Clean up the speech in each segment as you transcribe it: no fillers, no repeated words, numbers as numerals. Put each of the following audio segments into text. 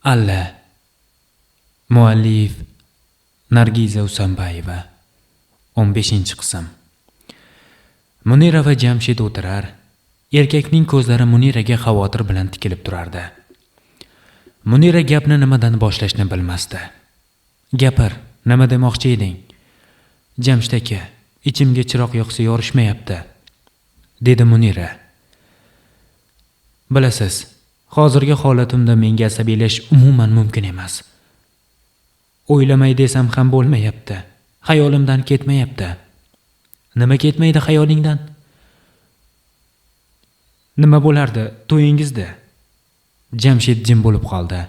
Alla. Muallif Nargiza Usanbayeva. 15-qism. Munira va Jamshid o'tirar. Erkakning ko'zlari Muniraga xavotir bilan tikilib turardi. Munira gapni nimadan boshlashni bilmasdi. Gapir, nima demoqchi eding? Jamshid aka, ichimga chiroq yoqsa yorishmayapti, dedi Munira. Bilasiz, hozirgi holatimda menga asabiylash umuman mumkin emas. O'ylamay desam ham bo'lmayapti. Xayolimdan ketmayapti. Nima ketmaydi xayolingdan? Nima bo'lardi to'yingizda? Jamshid jim bo'lib qoldi.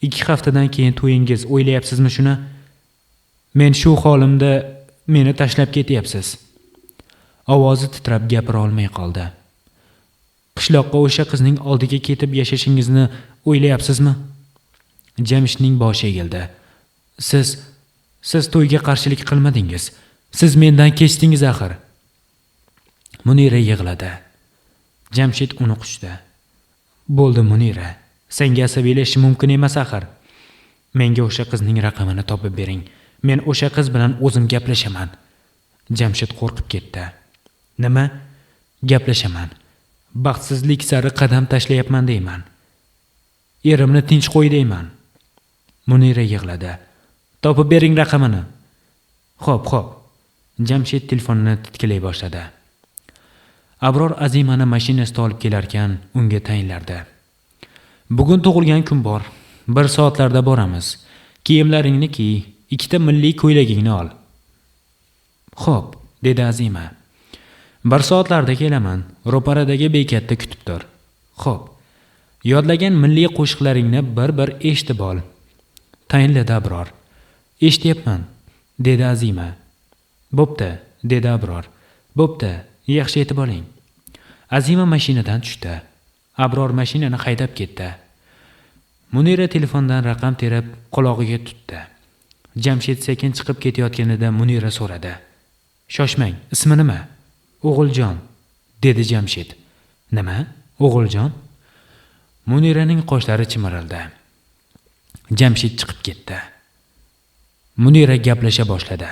2 haftadan keyin to'yingiz, o'ylayapsizmi shuni? Men shu holimda meni tashlab ketyapsiz. Ovozi titrab gapira olmay qoldi. Qishloqqa o'sha qizning oldiga ketib yashashingizni o'ylayapsizmi? Jamshidning boshi egildi. Siz to'yga qarshilik qilmadingiz. Siz mendan kechdingiz axir. Munira yig'ladi. Jamshid uni quchdi. Bo'ldi Munira, senga asabiylashish mumkin emas axir. Menga o'sha qizning raqamini topib bering. Men o'sha qiz bilan o'zim gaplashaman. Jamshid qo'rqib ketdi. Nima? Gaplashaman. Baxtsizlik sari qadam tashlayapman deyman. Erimni tinch qo'y deyman. Munira yig'ladi. Topib bering raqamini. Xo'p, xo'p. Jamshid telefonni titkilay boshladi. Abror Azimani mashinasida olib kelarkan unga tayinlardi. Bugun tug'ilgan kun bor. 1 soatlarda boramiz. Kiyimlaringni kiy, 2 milliy ko'ylagingni ol. Xo'p, dedi Azima. 1 soatlarda kelaman. Ro'paradagi bekatda kutib tur. Xo'p. Yodlagan milliy qo'shiqlaringni bir-bir eshitib ol. Tayinladi Abror. Eshityapman, dedi Azima. Bo'pti, dedi Abror. Bo'pti, yaxshi yetib oling. Azima mashinadan tushdi. Abror mashinani haydab ketdi. Munira telefondan raqam terib qulog'iga tutdi. Jamshid sekin chiqib ketayotganida Munira so'radi. Shoshmang, ismi nima? O'g'iljon, dedi Jamshid. Nima? O'g'iljon? Muniraning qoshlari chimirildi. Jamshid chiqib ketdi. Munira gaplasha boshladi.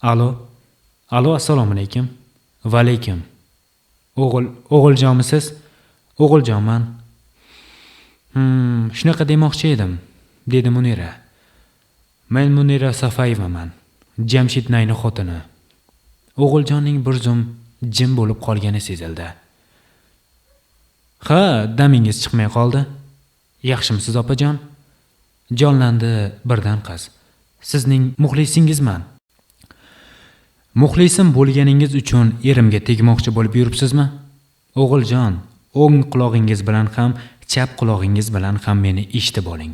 Alo. Alo, assalomu alaykum. Va alaykum. O'g'iljonmisiz? O'g'iljonman. Shunaqa demoqchi edim, dedi Munira. Men Munira Safayevaman. Jamshid nayni xotini. O'g'iljonning bir zum jim bo'lib qolgani sezildi. Ha, damingiz chiqmay qoldi. Yaxshimisiz, opajon? Jonlandi birdan qiz. Sizning muxlisingizman. Muxlisim bo'lganingiz uchun erimga tegmoqchi bo'lib yuribsizmi? O'g'iljon, o'ng qulog'ingiz bilan ham, chap qulog'ingiz bilan ham meni eshitib oling.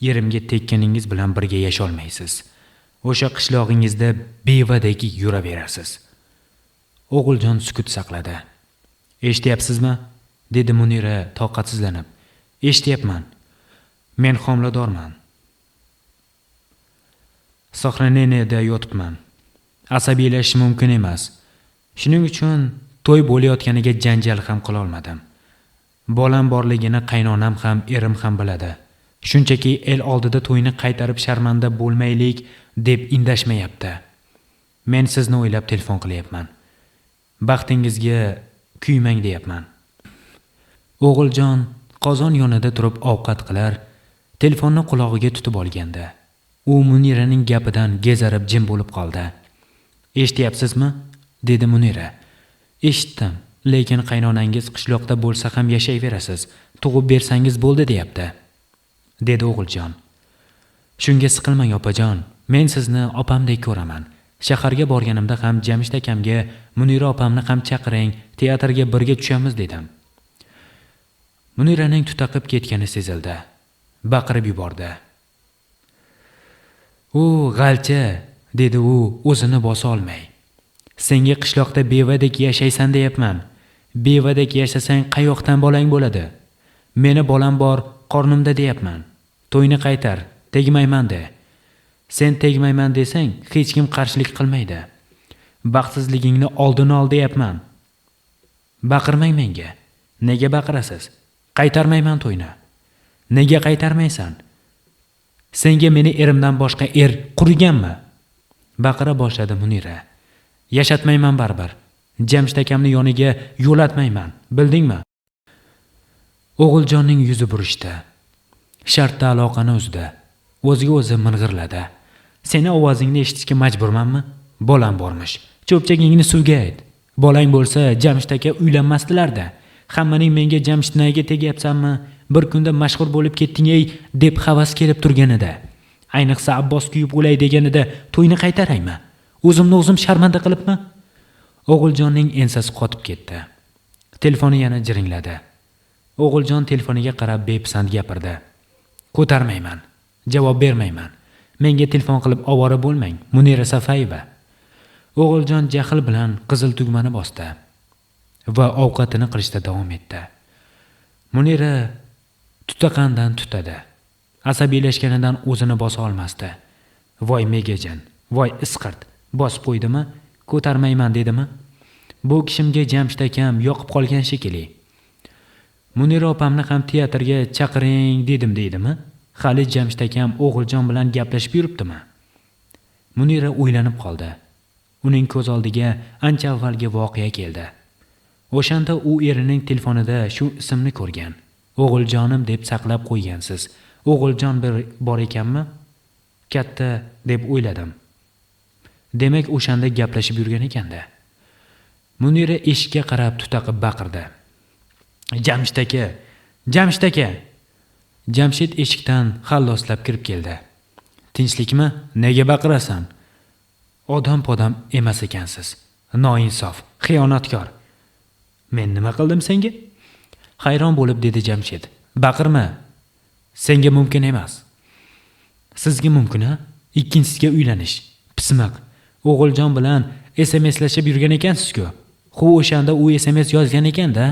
Erimga tekkaningiz bilan birga yasholmaysiz. O'sha qishlog'ingizda bevadek yuraverasiz. O'g'iljon sukut saqladi. Eshityapsizmi? Dedi Munira toqatsizlanib. Eshityapman. Men homiladorman. Soxraneniyada yotibman. Asabiylashish mumkin emas. Shuning uchun to'y bo'layotganiga janjal ham qila olmadim. Bolam borligini qaynonam ham, erim ham biladi. Shunchaki el oldida to'yni qaytarib sharmanda bo'lmaylik deb indashmayapti. Men sizni o'ylab telefon qilyapman. Baxtingizga kuymang deyapman. O'g'iljon qozon yonida turib ovqat qilar, telefonni qulog'iga tutib olganda, u Muniraning gapidan gezarib jim bo'lib qoldi. Eshityapsizmi? Dedi Munira. Eshitdim, lekin qaynonangiz qishloqda bo'lsa ham yashayverasiz. Tug'ib bersangiz bo'ldi deyapti, dedi o'g'iljon. Shunga siqilmang opajon, men sizni opamdek ko'raman. Shaharga borganimda ham Jamshid akamga Munira opamni ham chaqiring, teatrga birga tushamiz dedim. Muniraning tutaqib ketgani sezildi. Baqirib yubordi. U g'alcha, dedi u o'zini bosa olmay. Senga qishloqda bevadek yashaysan deyapman. Bevadek yashasang qayoqdan bolang bo'ladi? Meni bolam bor, qornimda deyapman. To'yni qaytar, tegmayman de. Sen tegmayman desang, hech kim qarshilik qilmaydi. Baxtsizligingni oldini ol deyapman. Baqirmang menga. Nega baqirasiz? Qaytarmayman to'yni. Nega qaytarmaysan? Senga meni erimdan boshqa er quriganmi? Baqira boshladi Munira. Yashatmayman baribir. Jamshid akamni yoniga yo'latmayman, bildingmi? O'g'iljonning yuzi burishdi. Shartta aloqani uzdi. O'ziga o'zi ming'irladi. Seni ovozingni eshitishga majburmanmi? Bolam bormish. Cho'pchagingni suvga ayt. Bolang bo'lsa Jamshid aka uylanmasdilar-da. Hammaning menga Jamshid nayga tegyapsanmi? Bir kunda mashhur bo'lib ketding ey deb havas kelib turganida. Ayniqsa Abbos kuyib o'lay deganida to'yni qaytaraymi? O'zimni o'zim sharmanda qilibmi? O'g'iljonning ensasi qotib ketdi. Telefoni yana jiringladi. O'g'iljon telefoniga qarab bepisand gapirdi. Ko'tarmayman. Javob bermayman. Menga telefon qilib ovora bo'lmang, Munira Safayeva. O'g'iljon jahl bilan qizil tugmani bosdi va ovqatini qilishda davom etdi. Munira tutaqandan tutadi. Asabiylashganidan o'zini bosa olmasdi. Voy megajan, voy isqirt, bosib qo'ydimi? Ko'tarmayman dedimi? Bu kishimga Jamshid akam yoqib qolgan shekilli. Munira opamni ham teatrga chaqiring dedim deydimi? Hali Jamshid akam O'g'iljon bilan gaplashib yuribdimi? Munira o'ylanib qoldi. Uning ko'z oldiga ancha avvalgi voqea keldi. O'shanda u erining telefonida shu ismni ko'rgan. O'g'iljonim deb saqlab qo'ygansiz. O'g'iljon bir bor ekanmi? Katta deb o'yladim. Demak, o'shanda gaplashib yurgan ekanda. Munira eshikka qarab tutaqib baqirdi. Jamshid aka, Jamshid aka. Jamshid eshikdan halloslab kirib keldi. Tinchlikmi? Nega baqirasan? Odam-podam emas ekansiz. Noinsof, xiyonatkor. Men nima qildim senga? Hayron bo'lib dedi Jamshid. Baqirma. Senga mumkin emas. Sizga mumkin-a? Ikkinchisiga uylanish. Pismiq. O'g'iljon bilan SMSlashib yurgan ekansiz-ku. Xu o'shanda u SMS yozgan ekan-da.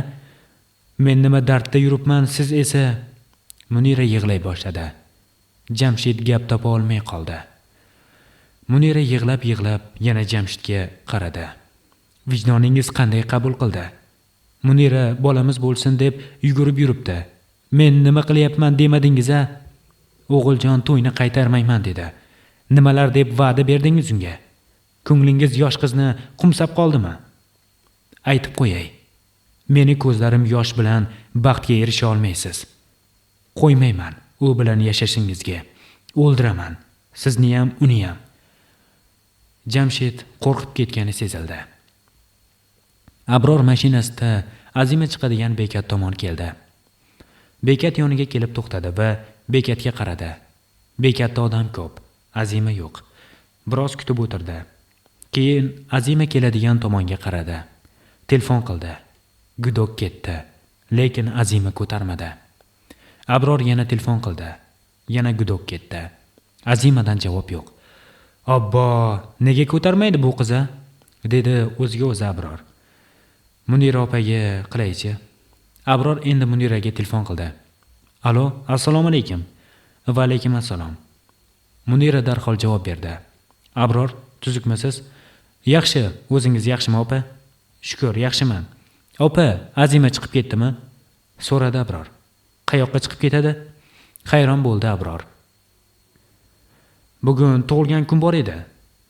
Men nima dardda yuribman, siz esa. Munira yig'lay boshladi. Jamshid gap topa olmay qoldi. Munira yig'lab-yig'lab yana Jamshidga qaradi. Vijdoningiz qanday qabul qildi? Munira bolamiz bo'lsin deb yugurib yuribdi. Men nima qilyapman demadingiz-a? O'g'iljon to'yni qaytarmayman dedi. Nimalar deb va'da berdingiz unga? Ko'nglingiz yosh qizni qumsab qoldimi? Aytib qo'yay. Meni ko'zlarim yosh bilan baxtga erisha olmaysiz. Qo'ymayman u bilan yashashingizga. O'ldiraman. Sizni ham, uni ham. Jamshid qo'rqib ketgani sezildi. Abror mashinasida Azima chiqadigan bekat tomon keldi. Bekat yoniga kelib to'xtadi va bekatga qaradi. Bekatda odam ko'p, Azima yo'q. Biroz kutib o'tirdi. Keyin Azima keladigan tomonga qaradi. Telefon qildi. Gudok ketdi, lekin Azima ko'tarmadi. Abror yana telefon qildi. Yana gudok ketdi. Azimadan javob yo'q. Obbo, nega ko'tarmaydi bu qiz a? Dedi o'ziga o'zi Abror. Munira opaga qilaychi. Abror endi Muniraga telefon qildi. Alo, assalomu alaykum. Va alaykum assalom. Munira darhol javob berdi. Abror, tuzukmisiz? Yaxshi, o'zingiz yaxshimi opa? Shukr, yaxshiman. Opa, Azima chiqib ketdimi? So'radi Abror. Qayoqqa chiqib ketadi? Hayron bo'ldi Abror. Bugun tug'ilgan kun bor edi.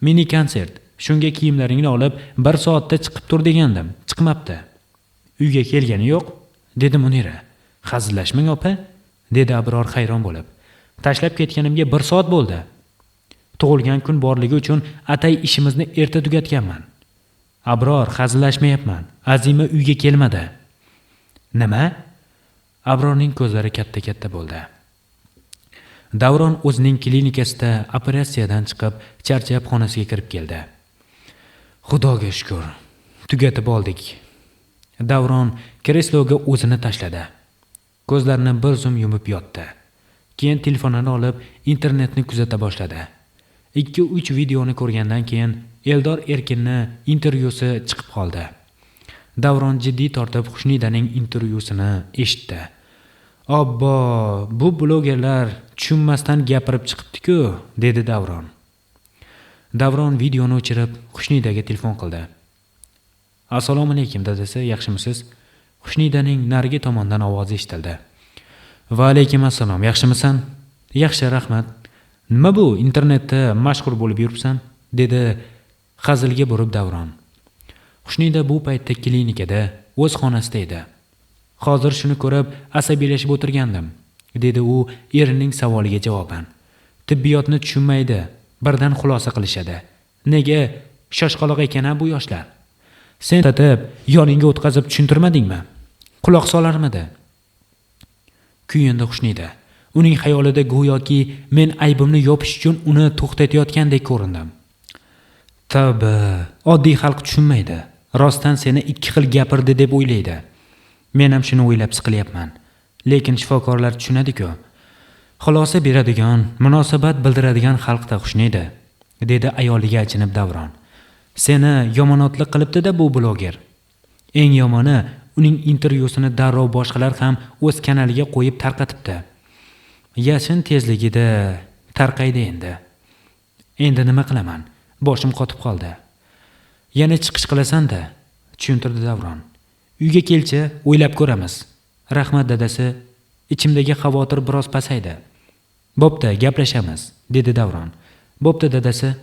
Mini konsert. Shunga kiyimlaringni olib, 1 soatda chiqib tur degandim. Chiqmabdi. Uyga kelgani yo'q, dedi Munira. Hazillashmang opa, dedi Abror hayron bo'lib. Tashlab ketganimga 1 soat bo'ldi. Tug'ilgan kun borligi uchun atay ishimizni erta tugatganman. Abror, hazillashmayapman. Azima uyga kelmadi. Nima? Abrorning ko'zlari katta-katta bo'ldi. Davron o'zining klinikasida operatsiyadan chiqib, charchab xonasiga kirib keldi. Xudoga shukr, tugatib oldik. Davron kresloga o'zini tashladi. Ko'zlarini bir zum yumib yotdi. Keyin telefonini olib, internetni kuzata boshladi. 2-3 videoni ko'rgandan keyin Eldor Erkinni intervyusi chiqib qoldi. Davron jiddiy tortib Xushnidaning intervyusini eshitdi. Obbo, bu blogerlar tushunmasdan gapirib chiqibdi-ku, dedi Davron. Davron videoni o'chirib, Xushnidaga telefon qildi. Assalomu alaykum dadasi, yaxshimisiz? Xushnidaning narigi tomondan ovozi eshitildi. Va alaykum assalom, yaxshimisan? Yaxshi, rahmat. Nima bu, internetda mashhur bo'lib yuribsan? Dedi hazilga burib Davron. Xushnida bu paytda klinikada, o'z xonasida edi. Hozir shuni ko'rib asabiylashib o'tirgandim, dedi u erining savoliga javoban. Tibbiyotni tushunmaydi, birdan xulosa qilishadi. Nega shoshqaloq ekan bu yoshlar? Sen tatib, yoningga o'tkazib tushuntirmadingmi? Quloq solarmidi? Kuyindi Xushnida. Uning xayolida go'yoki men aybimni yopish uchun uni to'xtatayotgandek ko'rindim. Tavba, oddiy xalq tushunmaydi. Rostdan seni ikki xil gapirdi deb o'ylaydi. Men ham shuni o'ylab siqilyapman. Lekin shifokorlar tushunadi-ku. Xulosa beradigan, munosabat bildiradigan xalqda Xushnida, dedi ayoliga achinib Davron. Seni yomonotlik qilibdi-da bu bloger. Eng yomoni, uning intervyusini darrov boshqalar ham o'z kanaliga qo'yib tarqatibdi. Yashin tezligida tarqaydi endi. Endi nima qilaman? Boshim qotib qoldi. Yana chiqish qilasan-da, tushuntirdi Davron. Uyga kelchi, o'ylab ko'ramiz. Rahmat dadasi, ichimdagi xavotir biroz pasaydi. Bo'pti, gaplashamiz, dedi Davron. Bo'pti dadasi.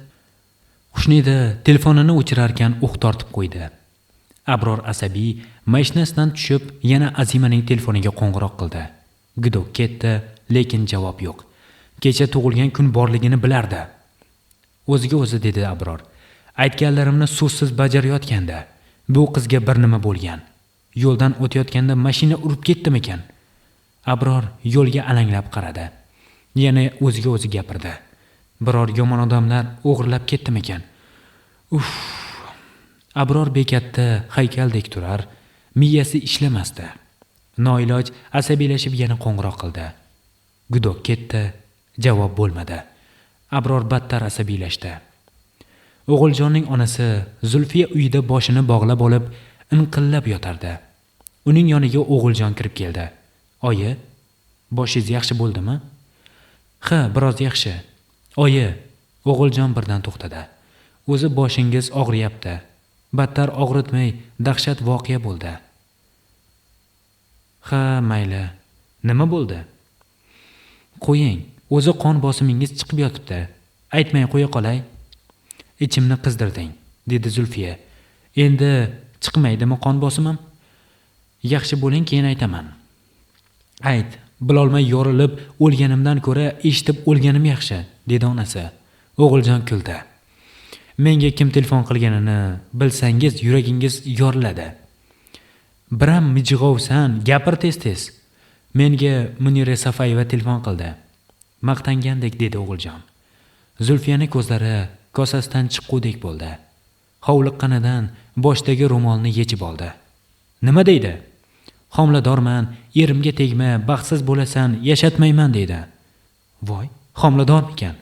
Xushnida telefonini o'chirarkan o'q tortib qo'ydi. Abror asabiy mashinasidan tushib, yana Azimaning telefoniga qo'ng'iroq qildi. Gudok ketdi, lekin javob yo'q. Kecha tug'ilgan kun borligini bilardi. O'ziga o'zi dedi Abror. Aytganlarimni so'zsiz bajarayotganda bu qizga bir nima bo'lgan. Yo'ldan o'tayotganda mashina urib ketdimikan? Abror yo'lga alanglab qaradi. Yana o'ziga o'zi gapirdi. Biror yomon odamlar o'g'irlab ketdimikan? Uff. Abror bekatda haykaldek turar, miyasi ishlamasdi. Noiloj asabiylashib yana qo'ng'iroq qildi. Gudok ketdi, javob bo'lmadi. Abror battar asabiylashdi. O'g'iljonning onasi Zulfiya uyida boshini bog'lab olib, inqillab yotardi. Uning yoniga O'g'iljon kirib keldi. Oyi, boshingiz yaxshi bo'ldimi? Ha, biroz yaxshi. Oyi, O'g'iljon birdan to'xtadi. O'zi boshingiz og'riyapti. Battar og'ritmay dahshat voqea bo'ldi. Ha, mayli. Nima bo'ldi? Qo'ying, o'zi qon bosimingiz chiqib yotibdi. Aytmay qo'ya qolay. Ichimni qizdirding, dedi Zulfiya. Endi chiqmaydimi qon bosimim? Yaxshi bo'ling, keyin aytaman. Ayt, bilolmay yorilib o'lganimdan ko'ra eshitib o'lganim yaxshi, dedi onasi. O'g'iljon kuldi. Menga kim telefon qilganini bilsangiz yuragingiz yoriladi. Biram mijg'ovsan, gapir tez-tez. Menga Munira Safayeva telefon qildi. Maqtangandek dedi O'g'iljon. Zulfiyani ko'zlari kosasidan chiqqudek bo'ldi. Hovliqqanidan boshdagi ro'molni yechib oldi. Nima deydi? Homiladorman, erimga tegma, baxtsiz bo'lasan, yashatmayman deydi. Voy, homiladormikan?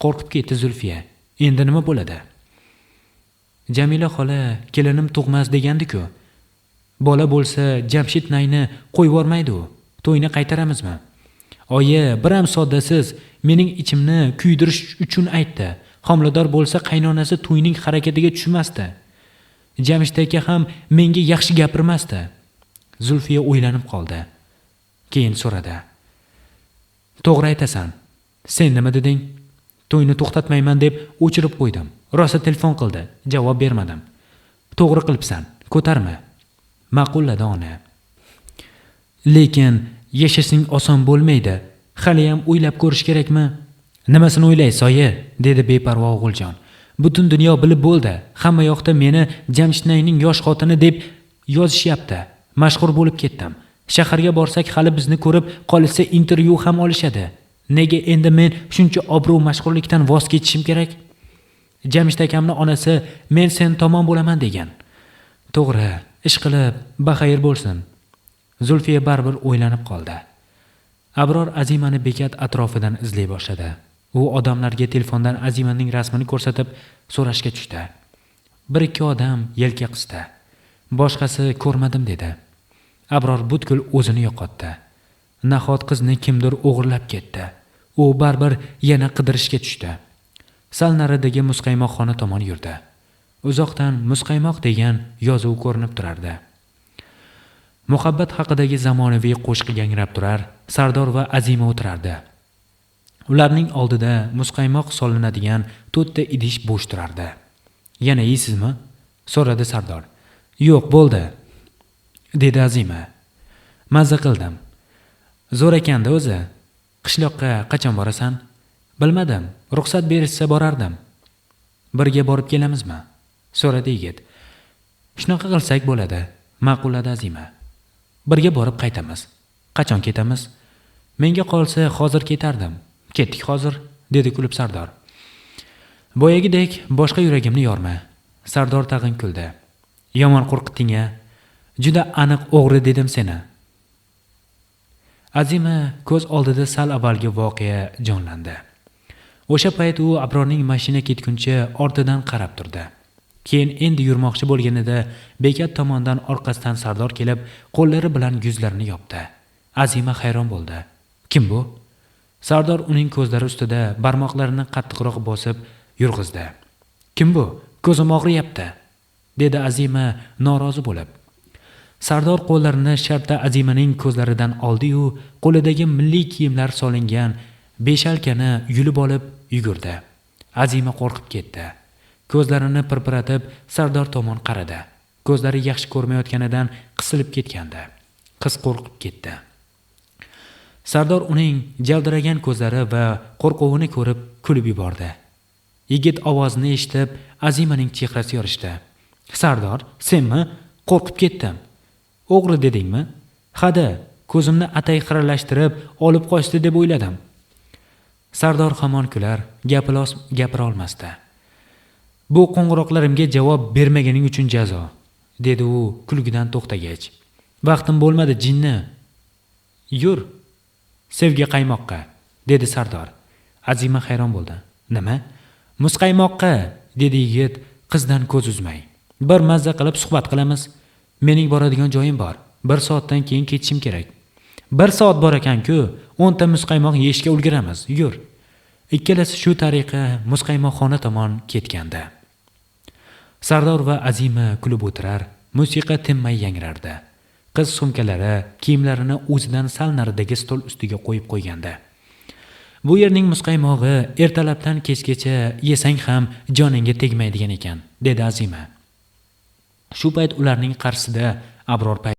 Qo'rqib ketdi Zulfiya. Endi nima bo'ladi? Jamila xola kelinim tug'mas degandi-ku. Bola bo'lsa Jamshid nayni qo'yib yubormaydi u. To'yni qaytaramizmi? Oyi, biram soddasiz, mening ichimni kuydirish uchun aytdi. Homilador bo'lsa qaynonasi to'yning harakatiga tushmasdi. Jamshid aka ham menga yaxshi gapirmasdi. Zulfiya o'ylanib qoldi. Keyin so'radi. To'g'ri aytasan. Sen nima deding? To'yni to'xtatmayman deb o'chirib qo'ydim. Rosa telefon qildi, javob bermadim. To'g'ri qilibsan, ko'tarma. Ma'qulladi ona. Lekin yashashing oson bo'lmaydi. Hali ham o'ylab ko'rish kerakmi? Nimasini o'ylaysiz, oyi? Dedi beparvo O'g'iljon. Butun dunyo bilib bo'ldi. Hamma yoqda meni Jamshidning yosh xotini deb yozishyapti. Mashhur bo'lib ketdim. Shaharga borsak hali bizni ko'rib qolishsa intervyu ham olishadi. Nega endi men shuncha obro' mashhurlikdan voz kechishim kerak? Jamshid akamning onasi men sen tomon bo'laman degan. To'g'ri, ish qilib baxayr bo'lsin. Zulfiya baribir o'ylanib qoldi. Abror Azimani bekat atrofidan izlay boshladi. U odamlarga telefondan Azimaning rasmini ko'rsatib so'rashga tushdi. Bir ikki odam yelka qisdi. Boshqasi ko'rmadim dedi. Abror butkul o'zini yo'qotdi. Nahot qizni kimdir o'g'irlab ketdi. U baribir yana qidirishga tushdi. Sal naridagi muzqaymoqxona tomon yurdi. Uzoqdan muzqaymoq degan yozuv ko'rinib turardi. Muhabbat haqidagi zamonaviy qo'shiq yangrab turar. Sardor va Azima o'tirardi. Ularning oldida muzqaymoq solinadigan to'rtta idish bo'sh turardi. Yana yeysizmi? So'radi Sardor. Yo'q, bo'ldi, dedi Azima. Mazza qildim. Zo'r ekanda o'zi. Qishloqqa qachon borasan? Bilmadim. Ruxsat berishsa borardim. Birga borib kelamizmi? So'radi yigit. Shunaqa qilsak bo'ladi, ma'qulladi Azima. Birga borib qaytamiz. Qachon ketamiz? Menga qolsa hozir ketardim. Ketdik hozir, dedi kulib Sardor. Boyagidek boshqa yuragimni yorma. Sardor tag'in kuldi. Yomon qo'rqitding-a. Juda aniq o'g'ri dedim seni. Azima ko'z oldida sal avvalgi voqea jonlandi. O'sha payt u Abrorning mashina ketguncha ortidan qarab turdi. Keyin endi yurmoqchi bo'lganida bekat tomondan orqasidan Sardor kelib, qo'llari bilan yuzlarini yopdi. Azima hayron bo'ldi. Kim bu? Sardor uning ko'zlari ustida barmoqlarini qattiqroq bosib yurg'izdi. Kim bu? Ko'zim og'riyapti, dedi Azima norozi bo'lib. Sardor qo'llarini shartta Azimaning ko'zlaridan oldi-yu, qo'lidagi milliy kiyimlar solingan beshalkani yulib olib yugurdi. Azima qo'rqib ketdi. Ko'zlarini pirpiratib Sardor tomon qaradi. Ko'zlari yaxshi ko'rmayotganidan qisilib ketgandi. Qiz qo'rqib ketdi. Sardor uning javdiragan ko'zlari va qo'rquvini ko'rib kulib yubordi. Yigit ovozini eshitib Azimaning chehrasi yorishdi. Sardor, senmi? Qo'rqib ketdim. O'g'ri dedingmi? Hada, ko'zimni atay xiralashtirib olib qochdi deb o'yladim. Sardor hamon kular, gapira olmasdi. Bu qo'ng'iroqlarimga javob bermaganing uchun jazo, dedi u kulgidan to'xtagach. Vaqtim bo'lmadi, jinni. Yur, sevgi qaymoqqa, dedi Sardor. Azima hayron bo'ldi. Nima? Muzqaymoqqa, dedi yigit qizdan ko'z uzmay. Bir mazza qilib suhbat qilamiz. Mening boradigan joyim bor. 1 soatdan keyin ketishim kerak. 1 soat bor ekan-ku, 10 ta muzqaymoq yeyishga ulguramiz. Yur. Ikkalasi shu tariqa muzqaymoqxona tomon ketgandi. Sardor va Azima kulib o'tirar, musiqa tinmay yangrardi. Qiz sumkalari, kiyimlarini o'zidan sal naridagi stol ustiga qo'yib qo'ygandi. Bu yerning muzqaymog'i ertalabdan kechgacha yesang ham joningga tegmaydigan ekan, dedi Azima. Shu payt ularning qarshisida Abror paydo